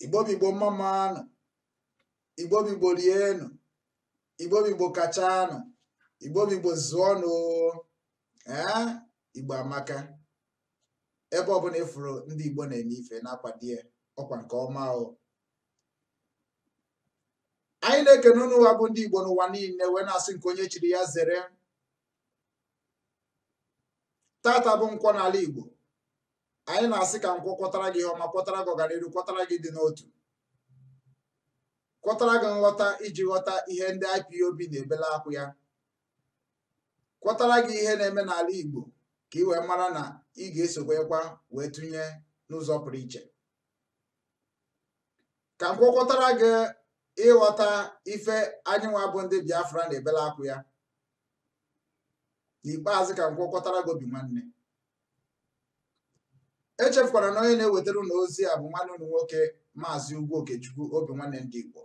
Igbo bụ Igbo, mma mmanụ. Igbo bụ Igbo, rienụ. Igbo bụ Igbo, kachanụ. Igbo bụ Igbo, zụọnụ. Ee, Igbo amaka. Ebe ọbụla ịfụrụ ndị Igbo na-eme ife na-akwado ya, ọkwa nke ọma. O anyị na-ekene unu ụwa bụ ndị Igbo n'ụwa niile, wee na-asị nke onye chiri ya zere. Tata bụ nkwọ n'ala Igbo. Anyị na-asị ka nkwọ kwọtara gị ihe ọma, kwọtara gị ọganihu, kwọtara gị dị n'otu, kwọtara gị nghọta iji ghọta ihe ndị IPOB na-ebele akwụ ya, kwọtara gị ihe na-eme n'ala Igbo, ka ị wee mara na ị ga-esokwekwa wee tụnye n'ụzọ pụrụ iche. Ka nkwọ kwọtara gị ịghọta ife anyị nwa bụ ndị Biafra na-ebele akwụ ya. N'ikpeazụ, ka nkwọ kwọtara gị obi nwanne. Echefukwara na onye na-ewetara unu ozi a bụ nwanne unu nwoke, Maazị Ugwu Okechukwu, obi nwanne ndị Igbo.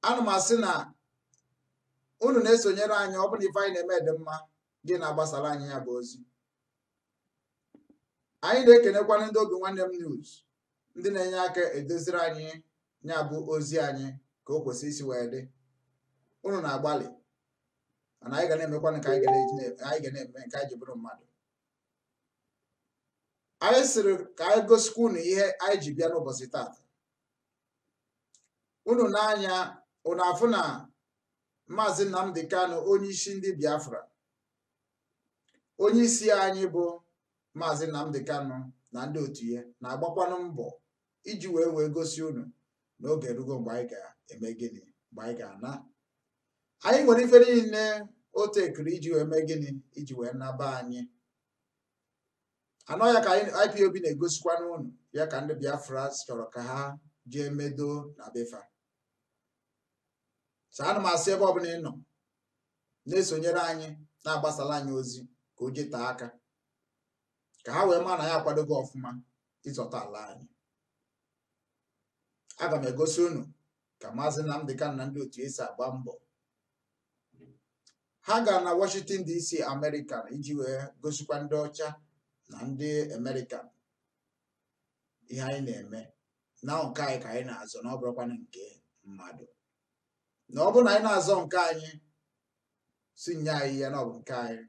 Ana m asị na unu na-esonyere anyị. Ọ bụrụ na ife anyị na-eme dị mma, gị na-agbasara anyị ya bụ ozi. Anyị na-ekenekwana ndị obi nwanne m news, ndị na-enye aka edoziri anyị ya bụ ozi anyị ka o kwesị isi wee dị. Unu na-agbalị, mana anyị ga na-emekwana nke anyị ga na-eme, nke anyị ji bụrụ mmadụ. Anyị sịrị ka anyị gosikwa unu ihe anyị ji bịa n'ụbọchị tata. Unu n'anya, unu afụ na Maazị Nnamdi Kanu, onye isi ndị Biafra, onye isi anyị bụ Maazị Nnamdi Kanu, na ndị otu ya na-agbakwanụ mbọ iji wee gosi unu na oge erugo mgbe anyị ga-eme gịnị, mgbe anyị ga-ana. Anyị nwere ife niile o tekiri iji wee mee gịnị, iji wee naba anyị anọ ya. Ka anyị IPOB na-egosikwa n'unu ya ka ndị Biafra chọrọ ka ha jee medo na befa. So ana m asị, ebe ọbụla ị nọ na-esonyere anyị, na-agbasara anyị ozi, ka o jee taa aka, ka ha wee maa na ya akwadogo ọfụma ịzọta ala anyị. Aga m egosi unu ka Maazị Nnamdi Kanu na ndị otu esi agba mbọ. Ha gara na Washington DC, America, iji wee gosikwa ndị ọcha na ndị America ihe anyị na-eme na nke anyị ka anyị na-azọ, na ọ bụrụkwanụ nke mmadụ. Na ọ bụrụ na anyị na-azọ nke anyị, si nye anyị ya, na ọ bụ nke anyị.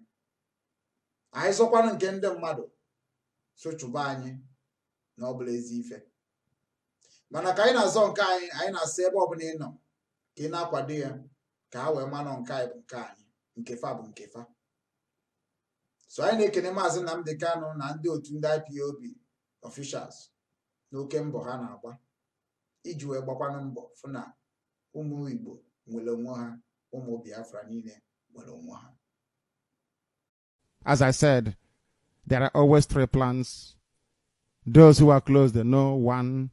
Anyị zọkwanụ nke ndị mmadụ, so chụba anyị, na ọ bụla ezi ife. Mana ka anyị na-azọ nke anyị, anyị na-asị ebe ọbụla ị nọ ka ị na-akwado ya, ka ha wee manụ nke anyị bụ nke anyị, nke fa bụ nke fa. So anyị na-ekene Maazị Nnamdi Kanu na ndị otu ndị IPOB officials n'oke mbọ ha na-agba iji wee gbakwanụ mbọ fụ na ụmụ Igbo nwere onwe ha, ụmụ Biafra niile nwere onwe ha. As I said, there are always three plans. Those who are close, they know one.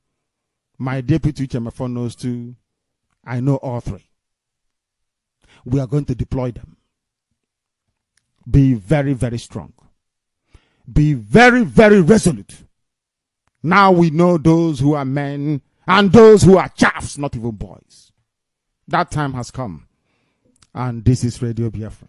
My deputy Uche Mefor knows two. I know all three. We are going to deploy them. Be very, very strong. Be very, very resolute. Now we know those who are men and those who are chaffs, not even boys. That time has come. And this is Radio Biafra.